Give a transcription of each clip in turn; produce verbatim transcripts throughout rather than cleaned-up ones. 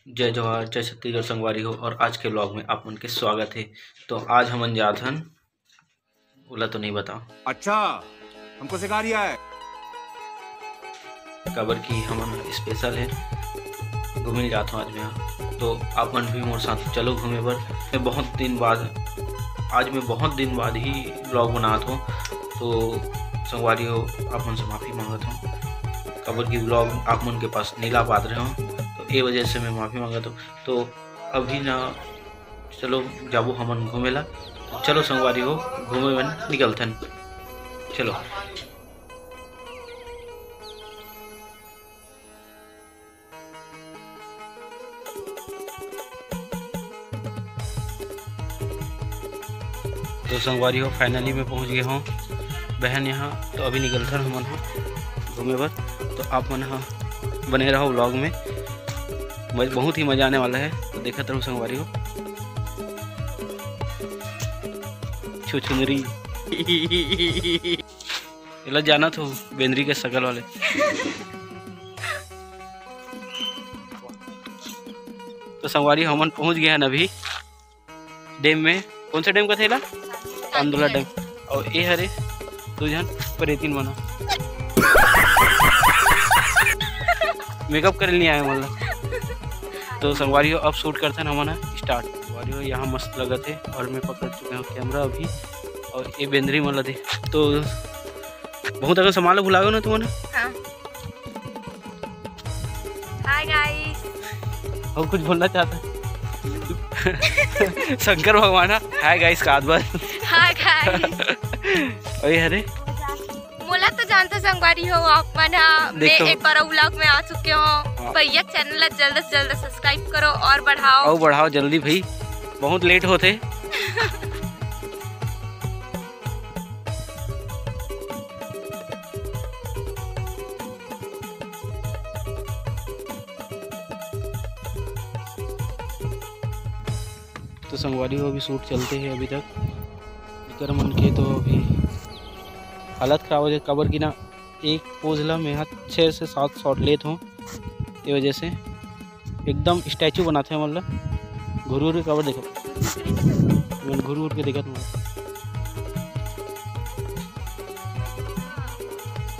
जय जोहार, जय छत्तीसगढ़ संगवारी हो, और आज के vlog में आप मन के स्वागत है। तो आज हमन जात हन, ओला तो नहीं बताओ। अच्छा, हमको सिखा रिया है। काबर कि हमन special है, घूमे जात हूँ आज मैं। तो आप मन भी मोर साथ चलो घूमे बर। मैं बहुत दिन बाद, आज मैं बहुत दिन बाद ही vlog बनात हूँ, तो संगवारी हो, आप मन से माफ़ी मांगत हूँ, काबर कि vlog आप मन के पास नहीं ला पात रहे हूँ, तो ये वजह से मैं माफ़ी मांगत हूँ। तो अभी ना, चलो जाबो हमन घूमे ला। चलो संगवारी हो, घूमे मन निकलथन। चलो। तो संगवारी हो, finally मैं पहुंच गया हूँ बहन यहाँ। तो अभी निकलथन हमन ह घूमे बर। तो आप मन ह बने रहो vlog में, मज-, बहुत ही मजा आने वाला है। तो देखत रहो संगवारी हो। छुछुंदरी। एला जानत हो, बेंदरी के शकल वाले। तो संगवारी, हमन पहुंच गए हैं अभी डैम में। कौन सा डैम कथे एला? कांदोला डैम। और ये हरे दो झन परेतिन मना। मेकअप करे नहीं आए मतलब। तो संगवारी हो, अब शूट करथन हमन ह start। संगवारी हो, यहाँ मस्त लगत है और मैं पकड़ चुके हूँ कैमरा अभी। और ये बेंदरी मन ला दे। तो बहुत अकन सामान ला भुला गए ना तुमन? हाँ। Hi guys। और कुछ बोलना चाहता है? शंकर भगवान, hi guys का बात। Hi guys। अरे, अरे। मोला तो जानते संगवारी हो आप मन हा, मैं देखो। एक बार vlog में आ चुके हो। हाँ। भैया channel ला जल्द से जल्द subscribe करो और बढ़ाओ। और बढ़ाओ जल्दी भाई, बहुत late होते। तो संगवारी हो, अभी शूट चलते हैं अभी तक। एकर मन के तो अभी हालत खराब हो जाए, काबर कि ना एक पोज ला मैं हा छः से सात शॉट लेत हूँ, ये वजह से एकदम स्टैचू बनाते हैं। मतलब घुर घुर के काबर देखो, मैं घुर घुर के देखत हूँ।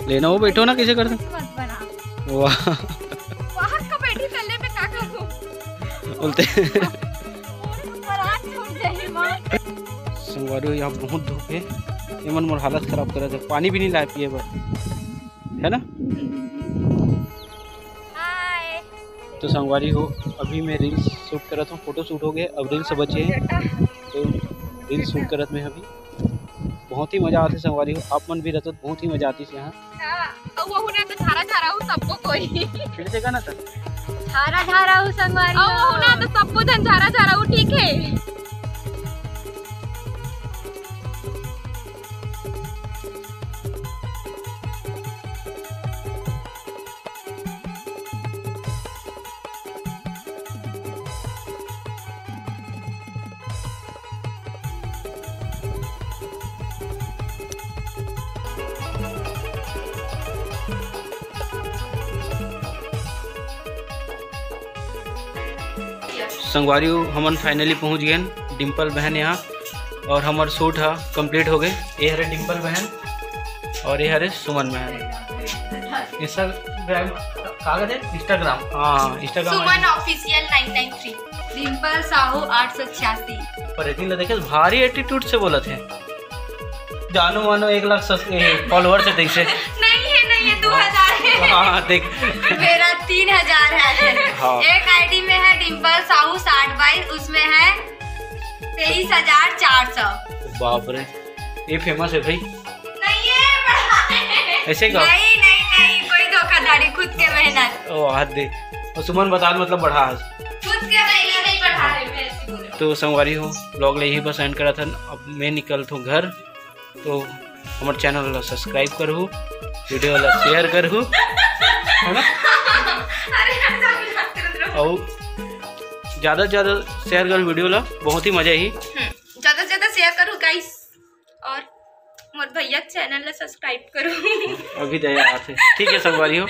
लेना हो, बैठो ना, कैसे करते? मत बना। वाह। बाहर का बैठी तल्ले में का करूँ? बोलते। परात छूट जाही माँ। संगवारी हो, यहाँ बहुत धूप है, ये मन मोर हालत खराब करत है, पानी भी नहीं लाए पिए बर, है ना? Hi। तो संगवारी हो, अभी मैं reels shoot करत हूँ, photo shoot हो गए, अब reels बचे हैं, तो reels shoot करत मैं अभी। बहुत ही मजा आते संगवारी हो, आप मन भी रहते तो बहुत ही मजा आती यहाँ। हाँ, अउ वहू ना तो झारा झारा हूँ सबको कोई। फिर से गाना था। झारा झारा हूँ संगवारी अउ वहू ना हो। तो सबको जन झारा झारा हूँ, ठीक है। संगवारी हो, हमन finally पहुंच गए डिम्पल बहन यहाँ, और हमर शूट हा complete हो गए। ये हरे डिम्पल बहन और ये हरे सुमन बहन। Instagram का कहते हैं? Instagram, हाँ, Instagram सुमन ID। Official nine nine three। Dimple Sahu आठ सौ छियासी। पर इतनी देखे भारी attitude से बोलत है। जानो मानो एक लाख सस-, ए, follower से तैसे। नहीं है, नहीं है, दो हजार है। हाँ, देख। मेरा तीन हजार है। हाँ। एक ID में है डिम्पल साहू साठ बाईस, उसमें है तेईस हजार चार सौ। बाप रे, ये famous है भाई। नहीं है, बढ़ा है। ऐसे का? नहीं, नहीं, नहीं, कोई धोखाधड़ी, खुद के मेहनत। ओ, हाथ दे। और सुमन बता, मतलब, बढ़ा है। खुद के मेहनत नहीं बढ़ा रहे, मैं ऐसे बोल रहा हूँ। तो संगवारी हो, vlog ले यही बस end करा था। अब मैं निकलत हूँ घर, तो हमर channel ला subscribe करहु, video ला share करहु, है ना? अरे यार, सब बात करत रहो। और ज़्यादा से ज़्यादा share कर video ला, बहुत ही मजा ही। हम्म, ज़्यादा से ज़्यादा share करो guys, और मोर भैया channel ला subscribe करो। अभी दया आथे। ठीक है संगवारी हो,